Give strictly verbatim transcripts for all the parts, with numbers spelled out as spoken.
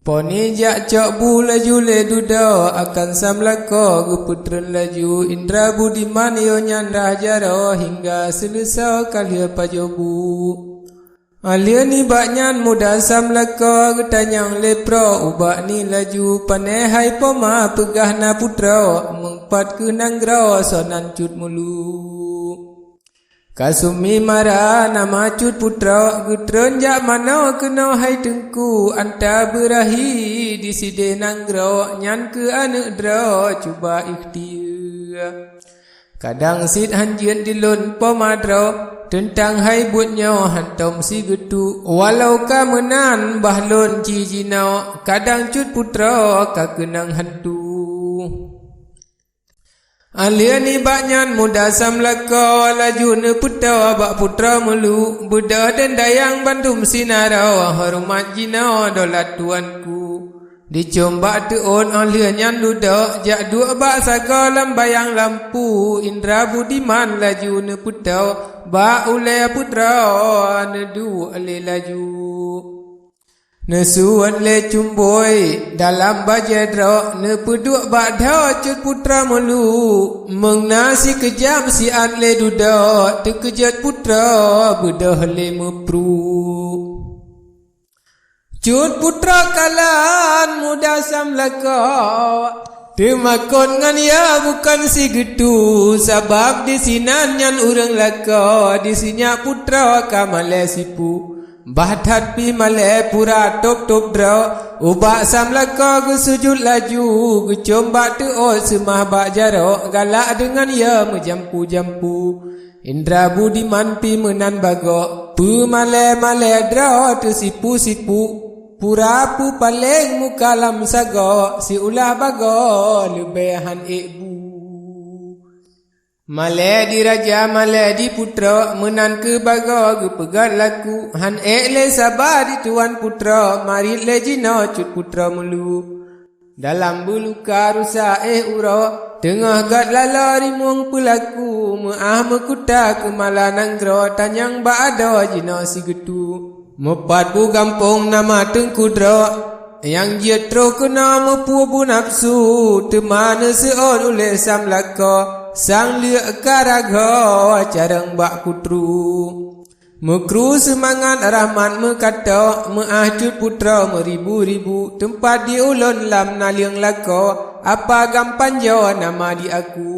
Poni jak cok bu laju lé dudoe, akan sam lakoe geupeutreun laju. Indra Budiman yo nyan rhah jaroe, hingga seuleusoe ka lheueh pajoh bu. Lheueh nibak nyan muda sam lakoe, geutanyong lé putroe ubak ni laju, pane hai poma peugah na putroe, meumpat keu nanggroe soe nan Cut Mulu. Ka sumi mara nama Cut putroe, geutreun jak manoe keunoe hai teungku, anta beurahi di sideh nanggroe, nyan keuh aneuk droe cuba ikhtiar. Kadang cit han jeuet dilôn poma droe, teuntang hai buet nyoe hantom sigeutu, walau ka meunan bah lôn ci jinoe, kadang Cut putroe ka keunong hantu. Lheueh nibak nyan muda sam lakoe laju neupeutoe bak putroe Mulu, beudôh deundayang bandum sinaroe, horeumat jinoe dolat tuanku. Dicom bak teuôt óh lheueh nyan dudoe, jak duek bak sagoe lam bayang lampu, Indra Budiman laju neupeutoe bak ulée putroe neuduek lé laju. Neusuet lé cumbôi dalam bajée droe, neupeuduek bak dhoe Cut putroe Mulu. Meung na sikeujab siat lé dudoe, teukeujot putroe beudôh lé meupru. Cut putroe kalon muda sam lakoe, teumakot ngon ya bukon sigeutu, sabab disinan nyan ureuëng lakoe, disinyak putroe ka malée sipu. Bah that pih malée pura tôb-tôb droe, ubak sam lakoe geusujut laju, geucom bak teuôt seumah bak jaroe, galak deungon ya meujampu-jampu. Indra Budiman pih meunan bagoe, peumalée-malée droe teusipu-sipu, pura peupaleng muka lam sagoe, siulah bagoe leubeh han ék bu. Malée di raja, malée di putroe, meunan keuh bagoe geupeugét laku, han ék lé saba di tuan putroe, marit lé jinoe Cut putroe Mulu. Dalam beuluka rusa éh uroe, teungoh gét laloe rimueng peulaku, meuáh meukuta keumala nanggroe, tanyong bak adoe jinoe sigeutu. Meupat bu gampông nama teungku droe, nyang jeuet troh keunoe meupue bu nafeusu, teuma neuseuôt ulée sam lakoe, sang leuek ka ragoe carông bak kutru. Meukru seumangat rahmat meukato, meuáh Cut putroe meuribu-ribu, teumpat di ulôn lam naleueng lakoe, apa gampan joe nama di aku.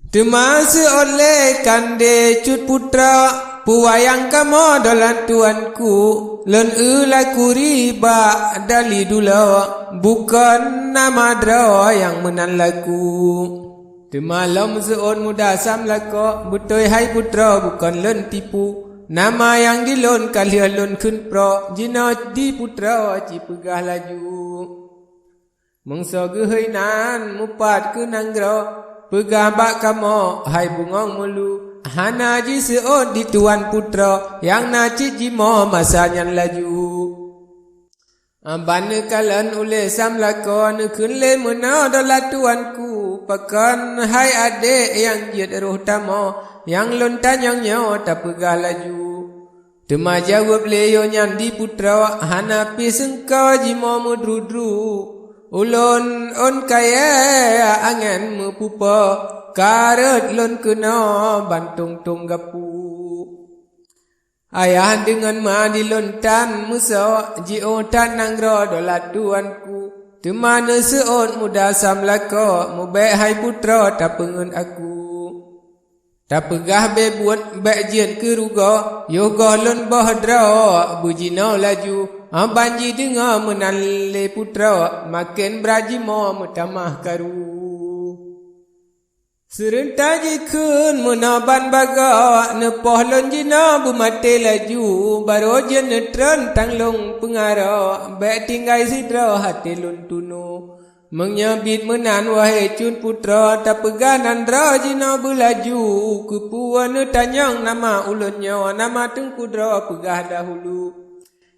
Teuma seuôt lé kandé Cut putroe, peuwayang kamoe dolat tuanku, lôn eu laku riba dali dulo, bukon nama droe nyang meunan laku. Teuma lom seuôt muda sam lakoe, beutôi hai putroe bukon lôn tipu. Nama nyang di lôn ka lheueh lôn kheun proe, jinoe di putroe ci peugah laju. Meungsoe geuhôi nan mupat keu nanggroe, peugah bak kamoe hai bungong Mulu, hana jiseuôt di tuan putroe, nyang na cit jimoe masa nyan laju. Ban neukalon ulée sam lakoe, neukheun lé meunoe dolat tuanku, pakon hai adék nyang jeuet roh tamoe, nyang lôn tanyong nyoe tapeugah laju. Teuma jaweueb lé yo nyan di putroe, hana pih seungko jimoe meudru-dru. Ulôn ôn kayée angén meupupo, ka rhot lôn keunoe ban tông-tông gapu. Ayah deungon ma di lôn tan meusoe, jiôh that nanggroe dolat tuanku. Teuma neuseuôt muda sam lakoe, mubék hai putroe tapeungeut aku. Tapeugah bé buet bék jeuet keu rugoe, yoh goh lôn boh droe beujinoe laju, ban jideungoe meunan lé putroe, maken brat jimoe meutamah karu. Seureuta jikheun meunoe ban bagoe, neupoh lôn jinoe beumaté laju, barô jeuet neutreun tanglông peungaroe, bék tinggai sidroe até lôn tunoe. Meunyoe biet meunan, wahé Cut putroe, tapeugah nan droe jinoe beulaju, keupeue neutanyong nama ulôn nyoe, nama teungku droe peugah dahulu.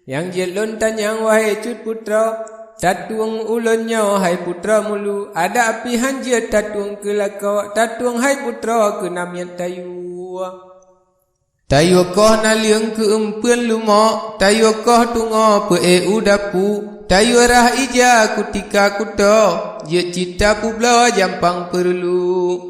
Nyang jeuet lôn tanyong, wahé Cut putroe, tatueng ulôn nyoe hai putroe Mulu, adak pih han jeuet tatueng keu lakoe, tatueng hai putroe keu namiet tayue. Tayue koh naleueng keu eumpeuen lumok, tayue koh tungoe peu-ék u dapu, tayue rhah ija kutika kuto, jeuet cit tapeubloe jampang peureulu.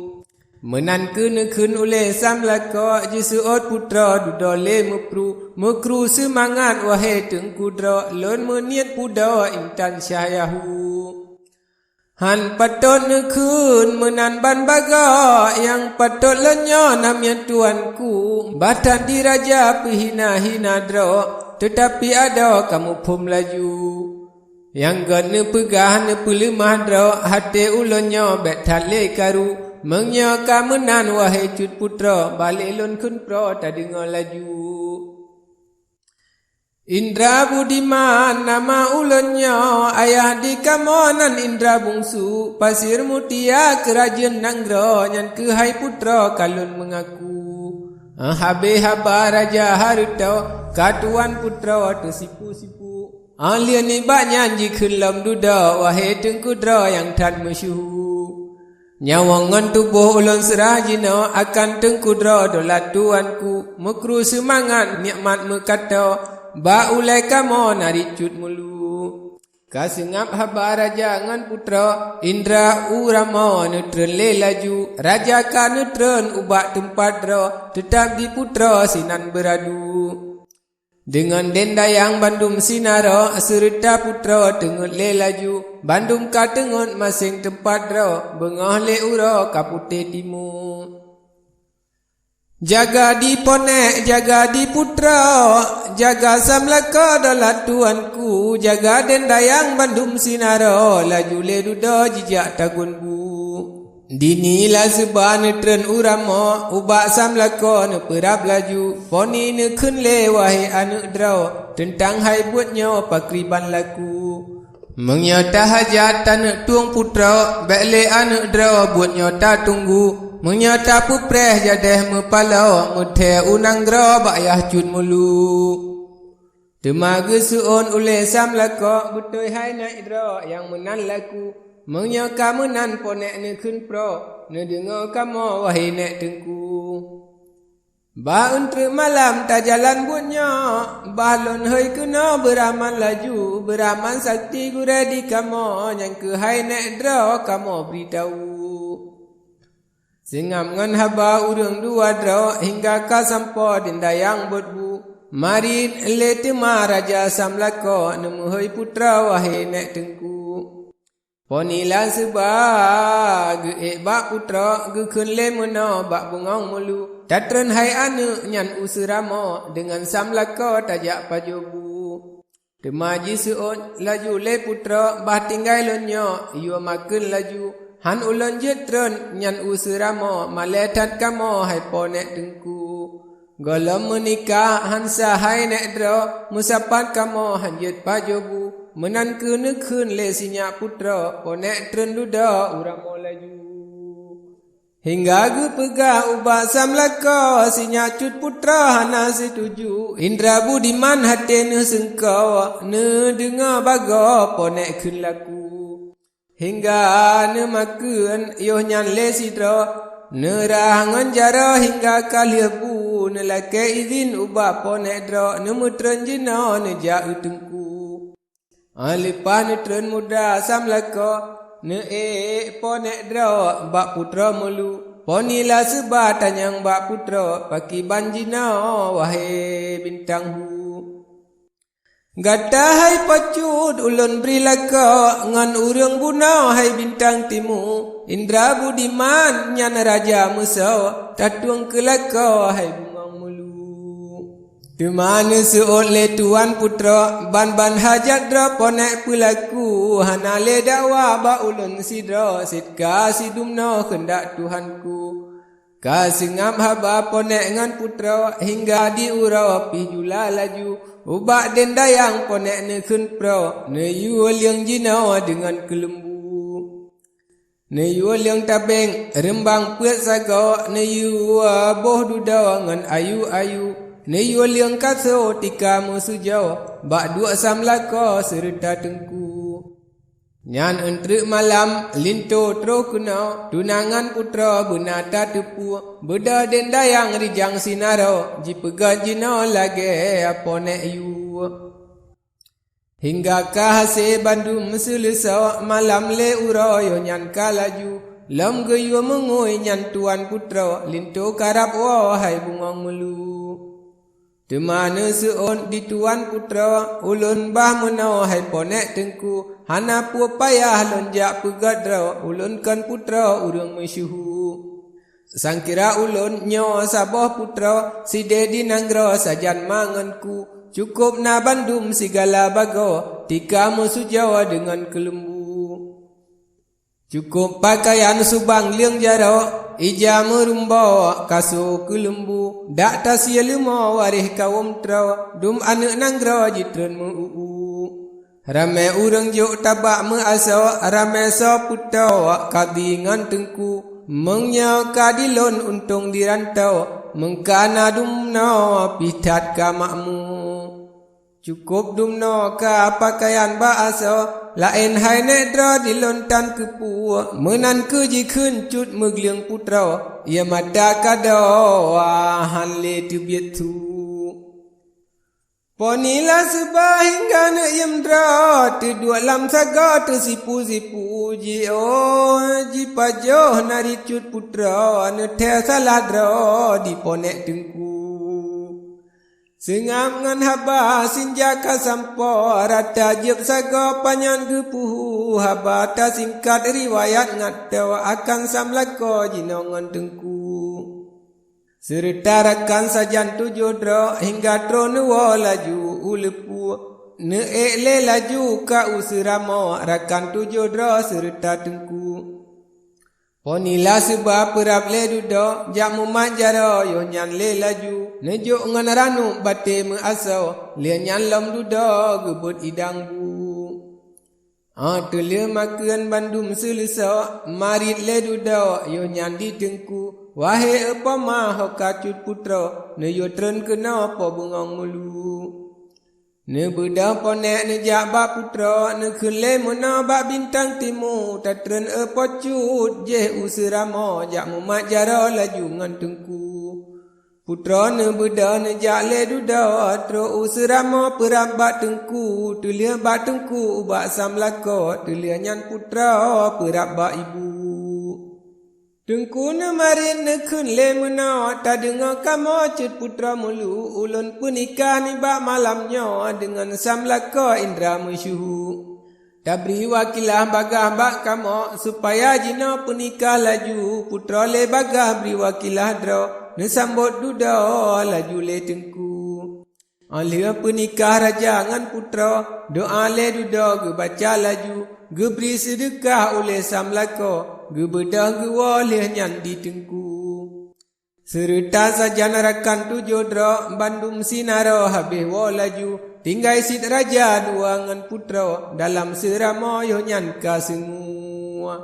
Meunan keuh neukheun ulée Sam Lakoe, jiseuôt putroe dudoe lé meukru. Meukru seumangat, wahé teungku droe, lôn meuniet pudoe intan syah yahu. Hán patot neukheun meunan ban bagoe, nyang patot lôn nyoe nam nyan tuanku. Bah that di raja peuhina-hina droe, teutapi adoe kamoe phom laju. Nyang gét neupeugah neupeuleumah droe, até ulôn nyoe bék that lé karu. Meunyoe ka meunan, wahé cut putroe, bah lé lôn kheun proe tadeungoe laju. Indra Budiman nama ulôn nyoe, ayah di kamoe nan Indra Bungsu, Pasir Mutia keurajeuen nanggroe, nyan keuhai putroe ka lôn meungaku. Habéh haba raja hareutoe, ka tuwan putroe teusipu-sipu. Óh lheueh nibak nyan jikheun lom dudoe, wahé teungku droe nyang that meusyeuhu. Nyawöng ngon tuboh ulôn seurah jinoe akan teungku droe, dolat tuanku. Meukru seumangat, nikmat meukato, bak ulée kamoe na ricut meulu. Ka seungab haba raja ngon putroe, Indra u ramoe neutreun lé laju. Raja ka neutreun ubak teumpat droe, teutab di putroe sinan beuradu. Deungon dendayang bandum sinaroe, seureuta putroe teungeut lé laju. Bandum ka teungeut maséng teumpat droe, beungoh lé uroe ka putéh timu. Jaga di ponék, jaga di putroe, jaga Sam Lakoe dolat tuanku, jaga dendayang bandum sinaroe, laju lé dudoe jijak tagun bu. Dini laseuba neutreun u ramoe, ubak Sam Lakoe neupeurab laju. Poni neukheun lé, wahé aneuëk droe, teuntang hai buet nyoe pakriban laku. Meunyoe tahajat taneuk tueng putroe, bék lé aneuëk droe buet nyoe tatunggu. Meunyoe tapeupreh jadéh meupaloe, meuthée u nanggroe bak yah cut meulu. Teuma geuseuôt ulée Sam Lakoe, beutôi hai nék droe nyang meunan laku. Meunyoe ka meunan ponék neukheun proe, neudeungoe kamoe wahé nék teungku. Bah untreuk malam tajalan buet nyoe, bah lôn hôi keunoe beuraman laju, beuraman sakti gurée di kamoe, nyang keuhai nék droe kamoe bri tahu. Seungab ngon haba ureuëng dua droe, hingga ka sampoe dendayang buet bu. Marit lé teuma raja Sam Lakoe, neumeuhôi putroe wahé nék teungku. Poni laseuba geuék bak putroe, geukheun lé meunoe bak bungöng meulu. Tatreun hai aneuëk nyan u seuramoe, deungon Sam Lakoe tajak pajoh bu. Teuma jiseuôt laju lé putroe, bah tinggai lôn nyoe, yue makheun laju. Hán ulôn jeuet treun nyan u seuramoe, malée that kamoe hai ponék teungku. Gohlom meunikah hán sah hai nék droe, meusapat kamoe hán jeuet pajoh bu. Meunan keuh neukheun lé sinyak putroe, ponék treun dudoe u ramoe laju. Hingga geupeugah ubak Sam Lakoe, sinyak cut putroe hana seutuju. Indra Budiman haté neuseungko, neudeungoe bagoe ponék kheun laku. Hingga neumakheun yoh nyan lé sidroe, neurah ngon jaroe hingga ka lheueh bu, neulakée idhin ubak ponék droe, neumeutreun jinoe neujak u teungku. Leupah neutreun muda Sam Lakoe, neuék ponék droe bak putroe meulu. Poni laseuba tanyong bak putroe, pakiban jinoe wahé bintang hu. Gata hai po cut ulôn bri lakoe, ngon ureuëng bunoe hai bintang timu. Indra Budiman nyan raja meusoe, tatueng keu lakoe hai bungöng meulu. Teuma neuseuôt lé tuwan putroe, ban-ban hajat droe ponék peulaku, hana lé dakwa bak ulôn sidroe, cit ka sidum noe keundak Tuhanku. Ka seungab haba ponék ngon putroe, hingga di uroe pih jula laju. Ubak dendayang ponék neukheun proe, neuyue lieng jinoe deungon keuleumbu. Neuyue lieng tabeng reumbang peuet sagoe, neuyue boh dudoe ngon ayu-ayu. Neuyue lieng kaso tika meusujoe, bak duek Sam Lakoe seureuta teungku. Nyan eunteuk malam linto troh keunoe, tunangan putroe beuna tateupeue, beudôh dendayang rijang sinaro, jipeugét jinoe lagée apoe nék yue. Hingga ka hase bandum meuseuleusoe, malam lhée uroe yoh nyan ka laju, lom geuyue meungui nyan tuan putroe, linto karab woe hai bungong meulu. Teuma neuseuôt di tuan putroe, ulôn bah meunoe hai ponék teungku, hana peue payah lôn jak peugét droe, ulôn kon putroe ureuëng meusyeuhu. Sangkira ulôn nyoe saboh putroe, sideh di nanggroe sajan ma ngon ku, cukôp na bandum sigala bagoe, tika meusujoe deungon keuleumbu. Cukôp peukayan subang leueng jaroe, ija meurumbo, kaso keuleumbu, dak tasie leumo waréh kawom troe, dum aneuëk nanggroe jitreun meu-u-u. Ramé ureuëng jok tabak meuasoe, ramé soe peutoe kadi ngon teungku. Meunyoe ka dilôn untông di rantoe, meungka na dumnoe pih that ka makmu. Cukôp dumnoe ka peukayan bak asoe, laén hai nék droe dilôn tan keupeue, meunan kheueh jikheun cut meugleueng putroe, ié mata ka doe hán lé teubiet su. Poni la seuba hingga neuyiem droe, teuduek lam sagoe teusipu-sipu, jiôh jipajoh nari cut putroe, neuthée salah droe di ponék teungku. Seungab ngon haba sinjaka sampoe, rata jeueb sagoe panyang geupeuhu, haba tasingkat riwayat ngat toe, akan samlakoe jinoe ngon teungku. Seureuta rakan sajan tujoh droe, hingga troh neuwoe laju u leupue. Neuék lé laju ka u seuramoe, rakan tujoh droe seureuta teungku. Poni la seuba peurab lé dudoe, jak mumat jaroe yoh nyan lé laju. Neujok ngon ranup batée meuasoe, lheueh nyan lom dudoe geubeuet idang bu. Óh teulheueh makheun bandum seuleusoe, marit lé dudoe yoh nyan di teungku. Wahé eu poma ho ka cut putroe, neuyue treun keunoe po bungong meulu. Neubeudôh ponék neujak bak putroe, neukheun lé meunoe bak bintang timu, tatreun eu po cut jéh u seuramoe, jak mumat jaroe laju ngon teungku. Putroe neubeudôh neujak lé dudoe, troh u seuramoe peurab bak teungku, teulheueh bak teungku ubak samlakoe, teulheueh nyan putroe peurab bak ibu. Teungku neumarit neukheun lé meunoe, tadeungoe kamoe cut putroe meulu, ulôn peunikah nibak malam nyoe deungon samlakoe indra meusyeuhu. Tabri wakilah bagaih bak kamoe, supaya jinoe peunikah laju, putroe lé bagaih bri wakilah droe, neusambot dudoe laju lé teungku. Óh lheueh peunikah raja ngon putroe, doá lé dudoe geubaca laju, geubri seudeukah uleh samlakoe, geubeudôh geuwoe lheueh nyan di teungku. Seureuta sajan rakan tujoh droe, bandum sinaroe habéh woe laju, tinggai cit raja dua ngon putroe, dalam seuramoe yoh nyan ka seungue.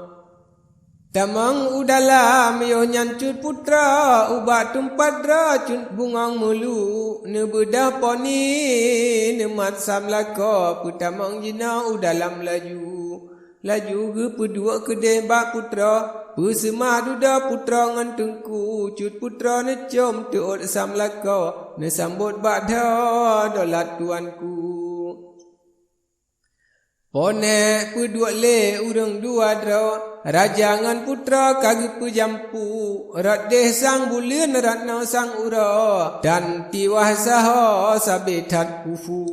Tamong u dalam yoh nyan cut putroe, ubak teumpat droe cut bungong meulu, neubeudôh poni neumat samlakoe, peutamong jinoe u dalam laju. Laju geupeuduek keudeh bak putroe, peuseumah dudoe putroe ngon teungku, cut putroe neucom teuôt samlakoe, neusambot bak dhoe dolat tuanku. Ponék peuduek lé ureuëng dua droe, raja ngon putroe ka geupeujampu, rot déh sang buleuen rot noe sang uroe, dan tiwah saho sabe that kufu.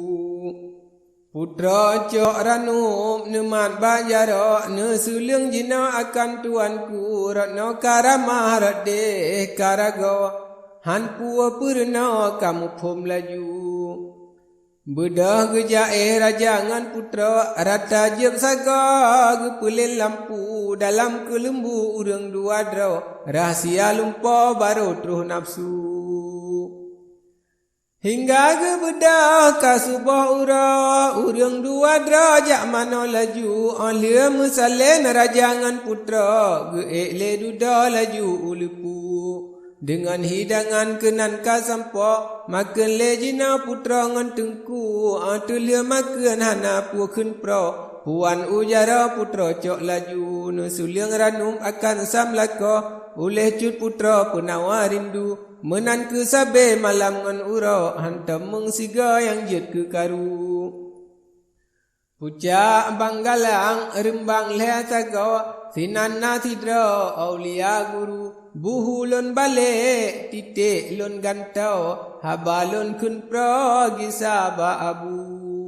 Putroe cok ranup neumat bak jaroe, neuseuleueng jinoe akan tuanku, rot noe ka ramah rot déh ka ragoe, hán peue peurunoe ka muphom laju. Beudôh geujaéh raja ngon putroe, rata jeueb sagoe geupeulén lampu, dalam keuleumbu ureuëng dua droe, rahsia lumpoe barô troh nafeusu. Hingga geubeudôh ka suboh uroe, ureuëng dua droe jak manoe laju, óh lheueh meusalén raja ngon putroe, geuék lé dudoe laju u leupue. Deungon hidangan keunan ka sampoe, makheun lé jinoe putroe ngon teungku, óh teulheueh makheun hana peue kheun proe, Puan u jaroe putroe cok laju, neusuleueng ranub akan sam lakoe, uléh cut putroe peunawa rindu, meunan keu sabe malam ngon uroe, hantom meung sigoe nyang jeuet keu karu. Pucak Banggalang reumbang lhée sagoe, sinan na sidroe aulia guru, buhu lôn balek, titék lôn gantoe, haba lôn kheun proe gisa bak abu.